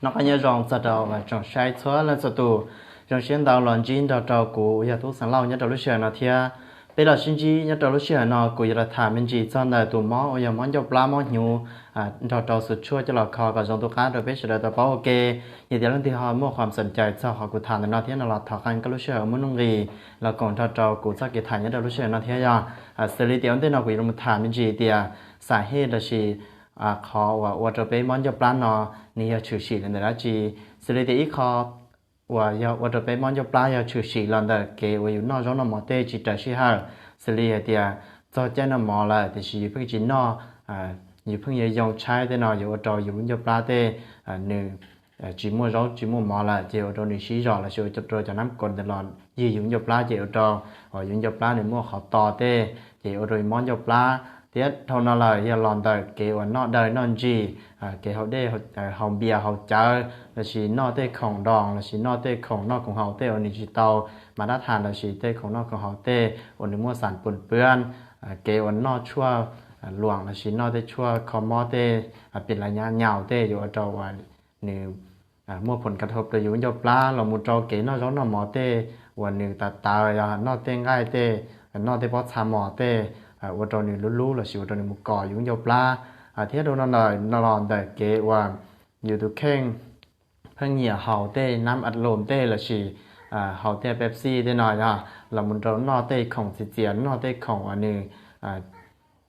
Noj qab nyob zoo txog rau tsoom saib txhua leej txhua tus, zoo siab ntau los ntsib nrog rau kuv uas yog tub xeev Lauj nyob rau lub sij hawm no thiab. Peb los sib ntsib nyob rau lub sij hawm no kuv yuav los tham me ntsis txog ntawm tus mob uas yog mob ncauj plab mob hnyuv nrog rau xus tshuaj coj los kho kom zoo tu qab rau peb sawv daws tau paub ua ke. Yog tias leej twg ho muaj qhov xom cai txog qhov kuv tham ntawm no thiab no los thov qee koj lub sij hawm muaj nuj nqis los koom nrog rau kuv txoj kev tham nyob rau lub sij hawm no thiab. Yog xws li tias ua ntej no kuv yuav los tham me ntsis tias xav hej lossis qhov uas ua rau peb mob ncauj plab no nws yog tshwm sim los ntawm dab tsi. Xws li tias ib qho uas yog ua rau peb mob ncauj plab yog tshwm sim los ntawm kev uas yus noj zaub noj mov tej tsis raws sij hawm. Xws li hais tias txog caij noj mov lawm tiam sis yus pheej tsis noj, yus pheej yuav yoo tshaib tej no yuav ua rau yus lub ncauj plab tej nws tsis muaj zaub tsis muaj mov lawm ces ua rau nws sib zog lossis ua rau cov nab kos ntawd los ywg yus ncauj plab ces ua rau yus ncauj plab nws muaj qhov to tej ces ua rau yus mob ncauj plab. Thiab dhau no lawm yog los ntawm kev uas noj daw noj ntsis, kev haus dej, haus npias haus cawv lossis noj tej khoom nroo lossis noj tej khoom noj khoom haus tej uas nws tsis tau mas dab tham lossis tej khoom noj khoom haus tej uas nws muaj xam pus pwab, kev uas noj tshuaj luam lossis noj tej tshuaj kho mob tej pis lav nyav nyaus tej yuav ua rau uas nws muaj phoom kas thau rau yus ncauj plab los mus rau kev noj zaub noj mov tej uas nws tas taws yog noj tej nqaij tej, noj tej pob txha mos tej ua rau nws lub lub lossis ua rau nws mus kos yus ncauj plab. Thiab dhau no lawm no los ntawm kev uas yus tus kheej pheej nyiam haus tej nab aloos tej lossis haus tej Pepsi tej no yog los mus rau noj tej khoom txias txias noj tej khoom uas nws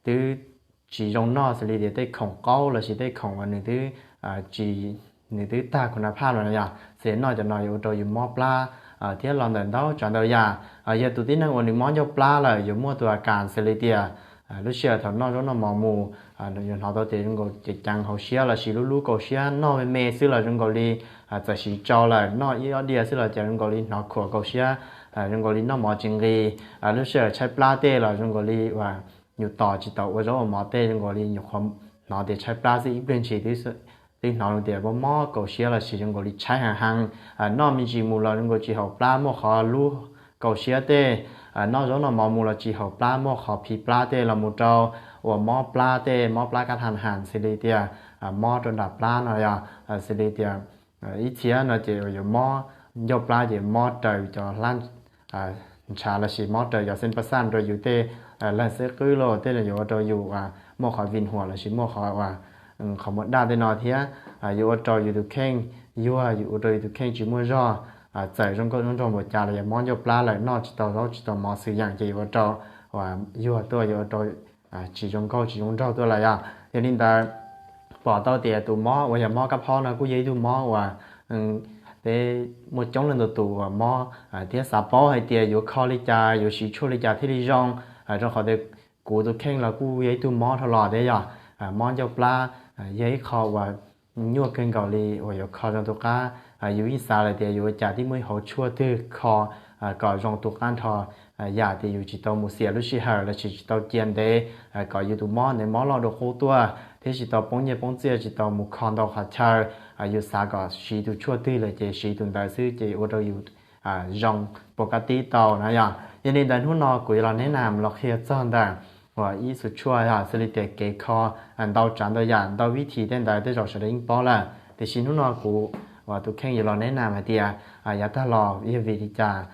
twb tsis zoo noj xws li tias tej khoom qaub lossis tej khoom uas nws twb tsis, nws twb tag khun na phaj los no yog xws li noj cov no yuav ua rau yus mob plab. Thiab los ntawm ntau tsav ntau yam, yog tus tib neeg uas nws mob ncauj plab lawm yuav muaj tus a kas xws li tias lub sij hawm thaum noj zaub noj mov mus yuav hnov tau tias zoo nkaus ceev ceev hauv siab lossis lub lub kaus siab, noj me me xwb los zoo nkaus li txawm siv tsau lawm, noj ib ob diav xwb los cas zoo nkaus li hnov khuam kaus siab, zoo nkaus li noj mov tsis nqis. Lub sij hawm tshaib plab tej los zoo nkaus li uas yus tos tsis tau ua zaub ua mov tej zoo nkaus li nyuam qhuav hnov tias tshaib plab xwb ib pliag ntshis twb hnov tias mob mob kaus siab lossis zoo nkaus li tshaib heev heev. Noj me ntsis mus los zoo nkaus tsis haum plab muaj qhov lub kaus siab tej, noj zaub noj mov mus los tsis haum plab muaj qhov phiv plab tej los mus rau uas mob plab tej, mob plab kab thas has xws li tias mob rau nram plab no yog xws li tias ib txhia no ces yuav mob ncauj plab ces mob raws cov hlab ntshav lossis mob raws cov xeeb pas xaj rau yus tej leeg xwb qwb los tej yuav ua rau yus muaj qhov vim huam lossis muaj qhov uas qhov muag daj tej no thiab yuav ua rau yus tus kheej yuag, yuav ua rau yus tus kheej tsis muaj zog. Txawm zoo nkauj zoo nraug npaum cas los yog mob ncauj plab lawm noj tsis tau zaub tsis tau mov xwm yeem ces yuav ua rau uas yuag tuaj, yuav ua rau tsis zoo nkauj tsis zoo nraug tuaj lawm yog. Yog li ntawd pom tau tias tus mob uas yog mob kab phob no kuj yog ib tug mob uas peb muaj coob leej ntau tus uas mob thiab xav paub hais tias yuav kho li cas yuav siv tshuaj li cas thiaj li zoo, rau qhov tias kuv tus kheej los kuj yog ib tug mob dhau los thiab yog. Mob ncauj plab yog ib qho uas nyuaj kawg nkaus li uas yuav kho zoo tu qab. Yus yeej xav lawm tias yuav ua cas thiaj muaj ib hauv tshuaj twg kho kom zoo tu qab nrho, yam tias yus tsis tau mus xiam lub sij hawm lossis tsis tau cia ntev kom yus tus mob ntev mob loj dua qub tuaj thiab tsis tau poob nyiaj poob txiaj tsis tau mus kho ntau qhov chaw. Yus xav kom siv tus tshuaj twg lawm ces siv tus ntawd xwb ces ua rau yus zoo pus kab tib tau na yog. Yog li ntawd hnub no kuv yuav los neb nam los qhia txog ntawm uas ib xus tshuaj yog xws li tias kev kho ntau tsav ntau yam ntau vib thim tej ntawd tej zaum sawv daws yeej paub lawm tiam sis hnub no kuv uas tus kheej yuav los neb nam hais tias yav tag los yog vim li cas,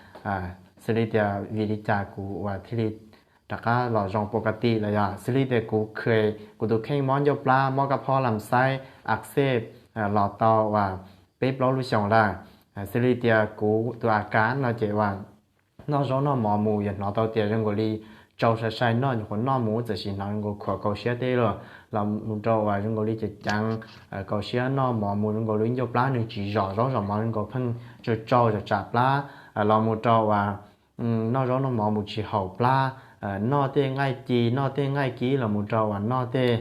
xws li tias vim li cas kuv uas thiaj li rov qab los zoo pus kab tib los yog xws li tias kuv kheej, kuv tus kheej mob ncauj plab mob kab phob lam xaib a xej los tau uas peb plaub lub xyoos lawm. Xws li tias kuv tus a kas no ces uas noj zaub noj mov mus yog hnov tau tias zoo nkaus li tsau sai sai noj nyuam qhuav noj mus txawm sim hnov zoo nkaus khuam kaus siab tej los, los mus rau uas zoo nkaus li ceev ceev kaus siab noj mov mus zoo nkaus li ncauj plab nws tsis zom zaub zom mov zoo nkaus pheej tsau tsau zom tsam plab, los mus rau uas noj zaub noj mov mus tsis haum plab, noj tej nqaij ci noj tej nqaij kib los mus rau uas noj tej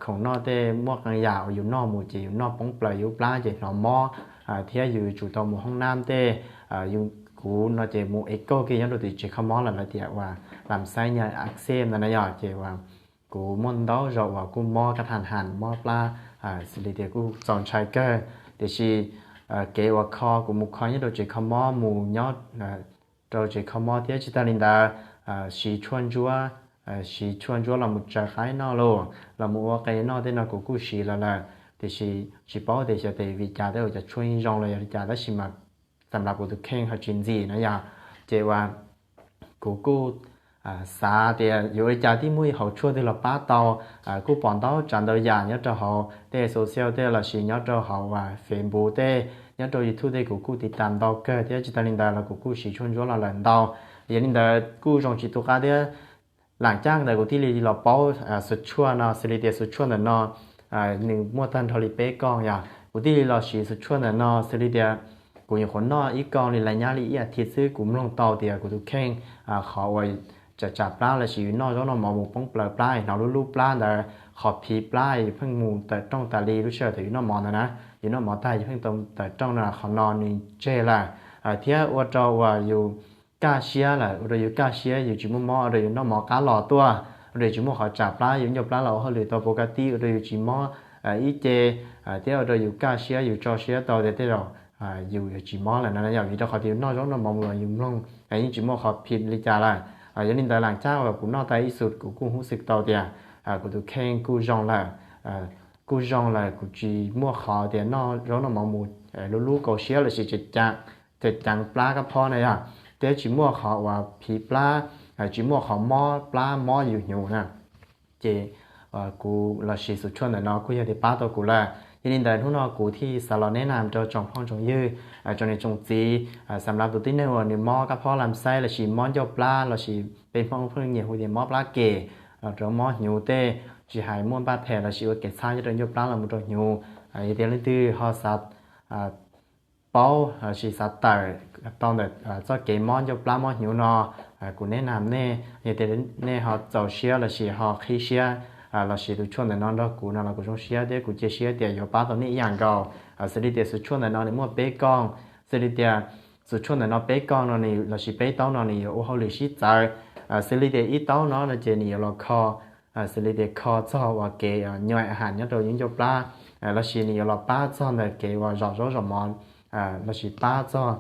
khoom noj tej muaj qee yam uas yus noj mus ces yus noj poob plaws yus plab ces hnov mob thiab yus yuav tsum tau mus hoob nab tej. Kuv no ces mus ev kauj kiag nyob rau tim tsev kho mob lawm lawv tias uas lam xaib nyaj a xej ntawd na yog ces uas kuv muaj ntau zaus uas kuj mob kab thas has mob plab, xws li tias kuj txaus ntshai kawg. Tiam sis kev uas kho kuv mus kho nyob rau tsev kho mob mus nyob rau tsev kho mob thiab tsis tag li ntawd siv tshuaj ntsuab, siv tshuaj ntsuab los mus tsaws qaib noj los los mus ua qe noj tej no kuv kuj siv los lawm. tiam sis tsis paub tias xyov tes vim cas tej uas cov tshuaj yeej zoo los yog li cas, tab sis mas xam lav kuv tus kheej ho tsis ntxim no yog. Ces uas kuv kuj xav tias yuav ua li cas thiaj muaj ib hauv tshuaj twg los pab tau. Kuj pom ntau tsav ntau yam nyob rau hauv tej social tej lossis nyob rau hauv Facebook tej, nyob rau YouTube tej kuv kuj tiv tam ntau kawg thiab tsis tas li ntawd los kuv kuj siv tshuaj ntsuab los lawm ntau. Yog li ntawd kuj zoo tsis tu qab thiab. Lam caj ntawd kuv thiaj li los paub xuv tshuaj no, xws li tias xuv tshuaj ntawm no nws muaj tag nrho li peb koog yog kuv thiaj li los siv xuv tshuaj ntawm no, xws li tias kuv nyuam qhuav noj ib koog li lais nyab li ib as thiv xwb kuv mloog tau tias kuv tus kheej qhov uas tsam tsam plab lossis yus noj zaub noj mov mus poob plaws plab es hnov lub lub plab ntawd, qhov phiv plab yus pheej mus tawm rooj tas li lub sij hawm thaum yus noj mov ntawd na, yus noj mov tag yus pheej tau tawm rooj no, qhov no nws tseg lawm. Thiab ua rau uas yus kaj siab lawm, ua rau yus kaj siab yus tsis muaj mob, ua rau yus noj mov qab los tuaj, ua rau yus tsis muaj qhov tsam plab, yus ncauj plab los ua hauj lwm tau pov ka tij, ua rau yus tsis mob ib ce, thiab ua rau yus kaj siab yus tso siab tau tias tej zaum yus yuav tsis mob lawm no yog vim rau qhov tias yus noj zaub noj mov mus los yus mloog yeej tsis muaj qhov phiv li cas lawm. Yog li ntawd lam caj uas kuv noj tas ib xus kuv kuj hub xwm tau tias kuv tus kheej kuj zoo lawm, kuj zoo lawm, kuv tsis muaj qhov tias noj zaub noj mov mus lub lub kaus siab lossis ceev ceev plab kab phob na yog, thiab tsis muaj qhov uas phiv plab, tsis muaj qhov mob plab mob yus hnyuv na. Ces kuv los siv xuv tshuaj ntawm no kuj yog tias pab tau kuv lawm. Yog li ntawd hnub no kuv thiaj xav los neb nam rau tsoom phooj tsoom ywg, tsoom niam tsoom txiv, xam lav tus tib neeg uas nws mob kab phob lam xaib lossis mob ncauj plab lossis peb Hmoob pheej nyiam hu tias mob plab kem, rau mob hnyuv tej, tsis hais muaj npaj phem lossis ua kev txhab nyob rau ncauj plab los mus rau hnyuv. Yog tias leej twg ho xav paub lossis xav tawm tau ntawm txoj kev mob ncauj plab mob hnyuv no, kuv neb nam nej, yog tias nej ho txaus siab lossis ho qhib siab los siv tus tshuaj ntawm no nrog kuv no los kuv zoo siab thiab kuv cia siab tias yuav pab tau nej ib yam nkaus. Xws li tias xuv tshuaj ntawm no nws muaj peb koog, xws li tias xuv tshuaj ntawm no peb koog no nws lossis peb taub no nws yuav ua hauj lwm sib txawv. Xws li tias ib taub no no ces nws yuav los kho, xws li tias kho txog uas kev nyuaj ham nyob rau yus ncauj plab, lossis nws yuav los pab txog ntawm kev uas zom zaub zom mov, lossis pab txog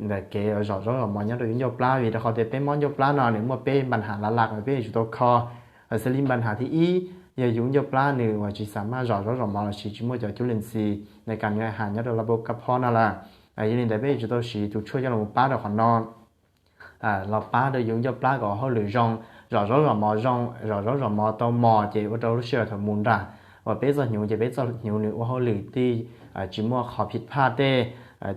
ntawm kev zom zaub zom mov nyob rau yus ncauj plab, vim rau qhov tias peb mob ncauj plab no nws muaj peb npa nham lav laj uas peb yuav tsum tau kho. Xws li npa nham thib ib, yog yus ncauj plab nws uas tsis xam maj zom zaub zom mov lossis tsis muaj cov cub lees xis nws kam nyuaj ham nyob rau laj pab kab phob no lawm. Yog li ntawd peb yuav tsum tau siv tus tshuaj coj los pab rau qhov no, los pab rau yus ncauj plab kom hauj lwm zoo, zom zaub zom mov zoo, zom zaub zom mov tau mos ces ua rau lub sij hawm thaum mus nram uas peb txoj hnyuv ces peb txoj hnyuv nws ua hauj lwm tij, tsis muaj qhov phiv phaj tej.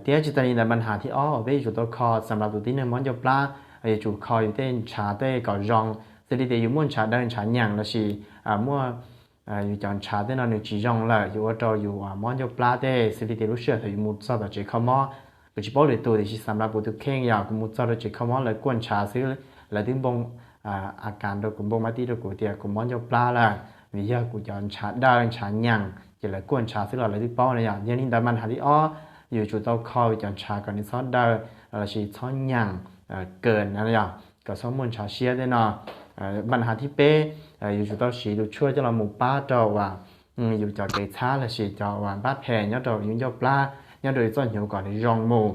Thiab tsis tas li ntawd npa nham thib ob uas peb yuav tsum tau kho xam lav tus tib neeg mob ncauj plab, yuav tsum kho yus tej ntshav tej kom zoo. Xws li tias yus muaj ntshav daw ntshav nyaam lossis muaj yus cov ntshav tej no nws tsis zoo lawm yuav ua rau yus mob ncauj plab tej. Xws li tias lub sij hawm thaum yus mus txog tom tsev kho mob, kuv tsis paub lwm tus tiam sis xam lav kuv tus kheej yog kuv mus txog rau tsev kho mob lawv kuaj ntshav xwb, lawv twb npoo a kas rau kuv, npoo mab tij rau kuv tias kuv mob ncauj plab lawm, vim yog kuv cov ntshav daw ntshav nyaam ces lawv kuaj ntshav xwb los lawv twb paub no yom. Yog li ntawd npa nham thib ob, yus tsum tau kho yus cov ntshav kom nws txhob daw lossis txhob nyaam kawg na yom, kom txhob muaj ntshav siab tej no. Npa nham thib peb, yus tsum tau siv tus tshuaj coj los mus pab rau uas yus cov kev txhab lossis cov uas npab phem nyob rau yus ncauj plab, nyob rau yus txoj hnyuv kom nws zoo mus.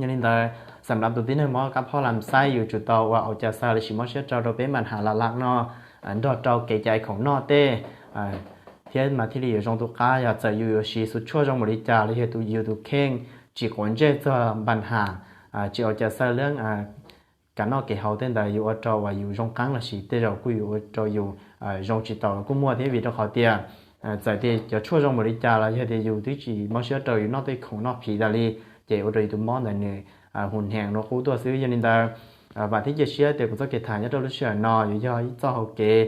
Yog li ntawd xam lav tus tib neeg mob kab phob lam xaib yus tsum tau ua au ca xaw lossis mob siab rau rau peb npa nham lav laj no nrog rau kev cai khoom noj tej, thiab mas thiaj li yuav zoo tu qab. Yog txawm yus yuav siv xuv tshuaj zoo npaum li cas los yog tus yus tus kheej tsis quav ntsej txog npa nham, tsis au ca xaw leej kev noj kev haus tej ntawd yuav ua rau uas yus zoo qeeb lossis tej zaum kuj yuav ua rau yus zoo tsis taus los kuj muaj thiab, vim rau qhov tias txawm tias cov tshuaj zoo npaum li cas los yog tias yus twb tsis mob siab rau yus noj tej khoom noj phiv tas li, ces ua rau yus tus mob ntawd nws hu hneev no qub tuaj xwb. Yog li ntawd vam thiab cia siab tias kuv txoj kev tham nyob rau lub sij hawm no yuav yog ib txoj hau kev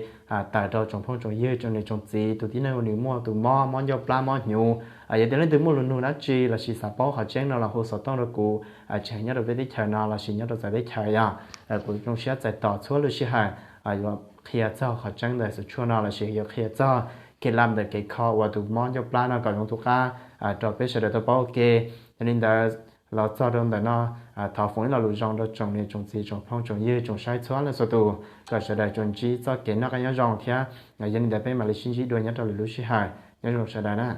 tawm rau tsoom phooj tsoom ywg tsoom niam tsoom txiv tus tib neeg uas nws muaj tus mob mob ncauj plab mob hnyuv. Yog tias leej twg muaj lus nug dab tsi lossis xav paub qhov tseeb no los hu xov tooj rau kuv, tsis hais nyob rau peb teb chaws no lossis nyob rau txawv teb chaws yog kuv zoo siab txais tos txhua lub sij hawm yuav qhia txog qhov tseeb ntawm xuv tshuaj no lossis yuav qhia txog kev lam ntawm kev kho uas tus mob ncauj plab no kom zoo tu qab rau peb sawv daws tau paub ua ke. Yog li ntawd los txog rau ntawm no, thov foom ib lo lus zoo rau tsoom niam tsoom txiv tsoom phooj tsoom ywg tsoom saib txhua leej txhua tus kom sawv daws tsuas ntsib txoj kev noj qab nyob zoo thiab. Yog li ntawd peb mam li sib ntsib dua nyob rau lwm lub sij hawm, nyob zoo sawv daws na.